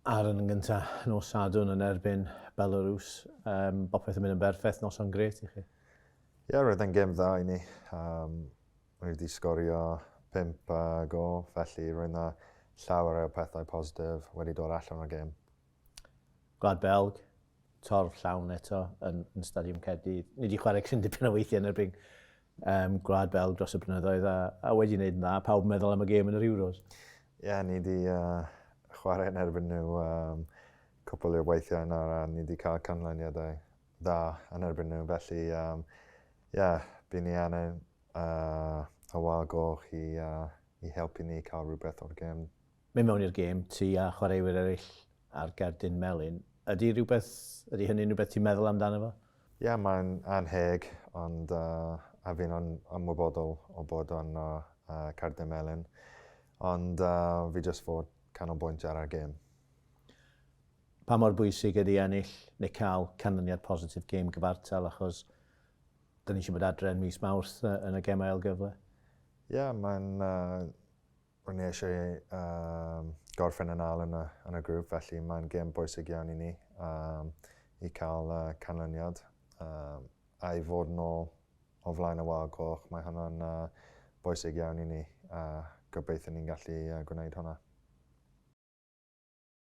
Aaron yn gyntaf, nos Sadwrn yn erbyn Belarus. Um, bopeth yn mynd yn berffaith, noson gret i chi. Ie, yeah, roedd e'n gêm dda i ni. Um, Rwy wedi sgorio 5 gol, felly roedd yna llawer o pethau positif wedi dod allan o'r gêm. Gwlad Belg, torf llawn eto yn, yn Stadiwm Caerdydd. Ni wedi chwarae cryn dipyn o weithiau yn erbyn um, Gwlad Belg dros y blynyddoedd a, a wedi wneud yn dda. Pawb yn meddwl am y gêm yn yr Euros. Ie, yeah, ni wedi chwarae yn erbyn nhw um, cwpl o weithiau nawr a ni wedi cael canlyniadau dda yn erbyn nhw. Felly, um, yeah, bu ni angen y wal goch i, i helpu ni cael rhywbeth o'r gêm. Mynd mewn i'r gêm, ti a chwaraewyr eraill ar gerdyn melyn. Ydy rhywbeth, ydy hynny'n rhywbeth ti'n meddwl amdano fo? Ie, yeah, mae'n anheg, ond a fi'n ymwybodol o bod yn cerdyn melyn. Ond fi jyst fod canolbwyntio ar y gêm. Pa mor bwysig ydy ennill neu cael canlyniad positif gêm gyfartal achos da ni eisiau bod adre yn mis Mawrth yn y gemau ail gyfle? Ie, yeah, mae'n... Rwy'n ni eisiau gorffen yn ail yn y, yn y grŵp, felly mae'n gêm bwysig iawn i ni um, i cael canlyniad um, a i fod nôl o flaen y wal goch. Mae hwnna'n bwysig iawn i ni a gobeithio ni'n gallu gwneud hwnna.